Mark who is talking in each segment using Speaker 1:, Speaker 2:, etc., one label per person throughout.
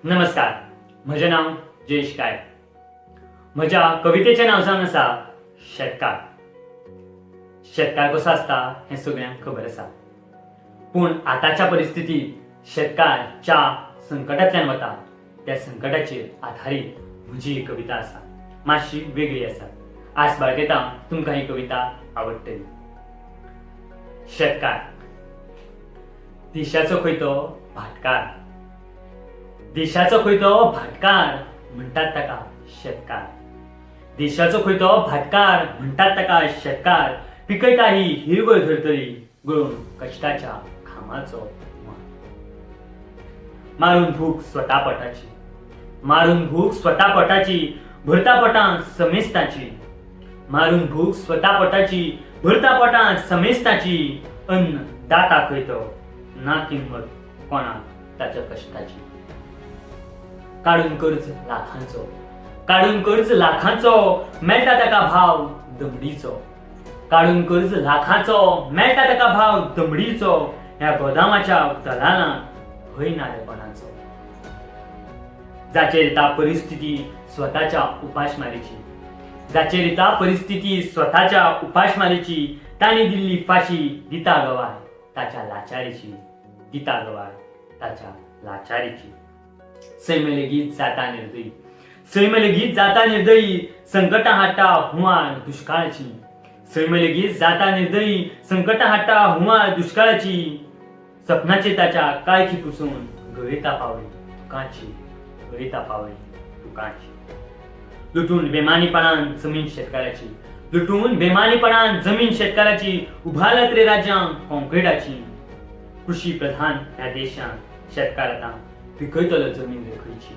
Speaker 1: नमस्कार, म्हजें नांव जयेश गायक. म्हज्या कवितेचें नांव जावन आसा शेतकार. शेतकार कसो आसता हें सगळ्यांक खबर आसा, पूण आतांच्या परिस्थितींत शेतकार ज्या संकटांतल्यान वता त्या संकटाचेर आधारीत म्हजी ही कविता आसा. मातशी वेगळी आसा. आस बाळगेता तुमकां ही कविता आवडटली. शेतकार देशाचो खंय तो भाटकार, देशाचो खंय तो भाटकार म्हणटात ताका शेतकार. देशाचो खंय तो भाटकार म्हणटात ताका शेतकार. पिकयता ही हिरवळ धरतरी गळून कश्टाच्या घामाचो हुंवार. मारून भूक स्वता पोटाची, मारून भूक स्वता पोटाची, भरता पोटां समेस्ताची. मारून भूक स्वता पोटाची, भरता पोटां समेस्ताची. अन्न दाता खंय तो, ना किंमत कोणाक ताच्या कश्टाची. काडून कर्ज लाखांचो, काडून कर्ज लाखांचो, मेळटा ताका भाव दमडीचो. काडून कर्ज लाखांचो, मेळटा ताका भाव दमडीचो. ह्या गोदामाच्या दलालांक भंय ना रे कोणाचो. जाचेर येता परिस्थिती स्वताच्या उपासमारीची, जाचेर येता परिस्थिती स्वताच्या उपासमारीची, तांणी दिल्ली फाशी दिता गवाय ताच्या लाचारीची, दिता गवाय ताच्या लाचारीची. सैम लेगीत जाता निर्दयी, सैम लेगीत जाता निर्दयी, संकटां हाडटा हुंवार दुश्काळाची. सैम लेगीत जाता निर्दयी, संकटां हाडटा हुंवार दुश्काळाची. सपनाचे ताच्या काळखी पुसून गळयता पावळी दुकांची, गळयता पावळी दुकांची. लुटून बेमानीपणान जमीन शेतकाराची, लुटून बेमानीपणान जमीन शेतकाराची, उभारल्यात रे राज्यां कॉंक्रिटाची. कृशी प्रधान ह्या देशांत शेतकार आतां पिकयतलो जमीन रे खंयची,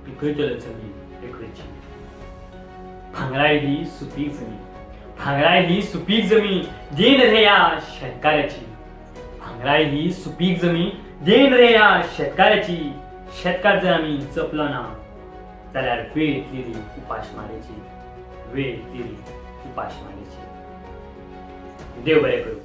Speaker 1: पिकयतलो जमीन रे खंयची. भांगराय ही सुपीक जमीन, भांगराय ही सुपीक जमीन देण रे ह्या शेतकाराची. भांगराय ही सुपीक जमीन देण रे ह्या शेतकाराची. शेतकार जर आमी जपलो ना जाल्यार वेळ येतली रे उपासमारेची, वेळ येतली रे उपासमारेची. देव बरें करूं.